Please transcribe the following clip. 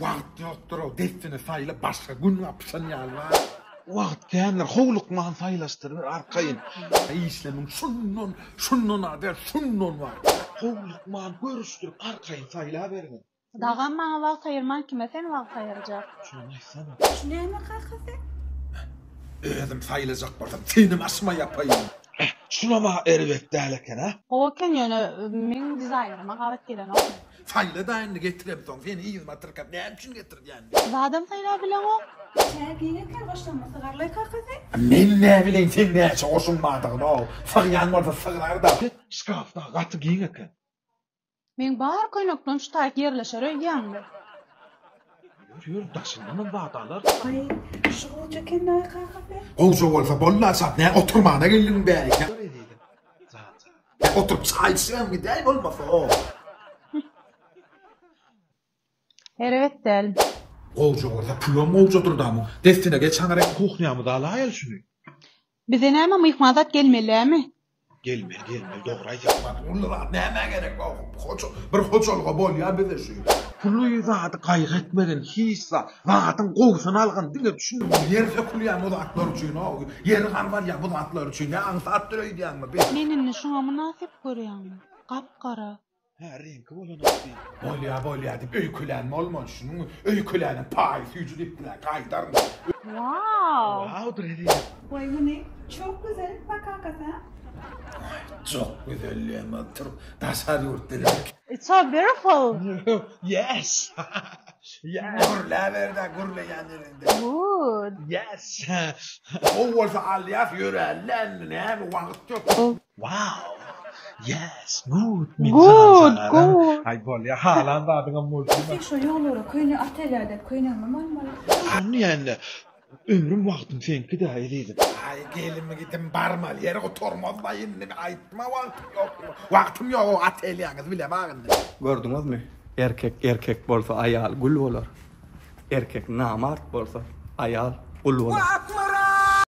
Wagt ýokdur-ow, dessine saýla, başga gün gapyşan ýaly bar. Wagt kändir, howlukman saýlaşdyryber arkaýyn. Işlemiň şundan, şundan-a däl, şundan bar. Howlukman görüşdirip arkaýyn saýlabergin. Dagam maňa wagt aýyrman kime sen wagt aýyrjak. Şuny aýtsana. Şu näme kakasy? Özüm saýlajak bolsam senem aşma ýapaýyn. Eh, şulam-a erbet däl eken-a. Gowy eken ýöne meň dizaýneryma gabat gelenok. Saýla-da indi getiremsoň seni yzyma tirkäp näme üçin getirdýän. Zadam saýlap bileňok. Çäk giň eken goşlaryma sygarlaý kakasy. Men näbileýin seň näçe goşuň bardygyny-ow. Sygýan bolsa sygrar-da. Şkaf-da gaty giň eken. Meň bar köýneklerim şu taýyk ýerleşer öýdýäňmi? Ýör, ýör, daşyndanam zat alar. Aý, şu gowja eken-aý kakasy. Gowja bolsa boldy-a çat, nä oturmana geldiň bäri? Ýör ezizim, jan jan. Oturyp çaý içibem gidäý bolmasa. Erbet däl. Gowja bolsa pulam gowjadyr-da muň. Dessine geç aňryk. Kuhnýamyza alaýaly şuny. Bize näme myhman zat gelmelimi? Gelmeli gelmeli dogry aýdýaň. Pully zat nämä gerek hoja bir hojalyga bolýa bize şu. Pully zady gaýgy etmegin hiç zat zadyň gowusyny algyn diňe düşün. Ýer sökülýär bu zatlar üçin o ýer garbalýar bu zatlar üçin nä aňsatdyr öýdýäňmi bi. Men indi şuňa mynasyp görýäňmi? Gap gara. Hä reňki bolanok diý. Bolýa bolýa diýip öýkelän bolmaly şunuň öýkeläniň paýy süýji diýipdiler gaýdaryn. Wow. Wowdyr ezizim. Waý muny çok güzel pa kakasy ha. Aý çok güzel diýen türk daşary ýurt dili. It's so beautiful. Yes. Yes. Gürläberdä gürleýän ýerinde. Good. Yes. Gowy bolsa alýas ýöräli indi näme wagt ýok. Wow. Yes, good. Men Good, good. Aý bolýa, halan zadyňam bolsun. Sen şo ýollara köýnek atelýada köýnegimem almaly. Şony diýende ömrüm wagtym seňki-dä ezizim. Aý gelimi gidim barmaly ýeri gutarmazlaý indi aýtma wagtym ýok wagtym ýok o atelýaňyzy bilemok indi. Gördüňizmi? Erkek erkek bolsa aýal gül bolar. Erkek namart bolsa aýal gul bolar.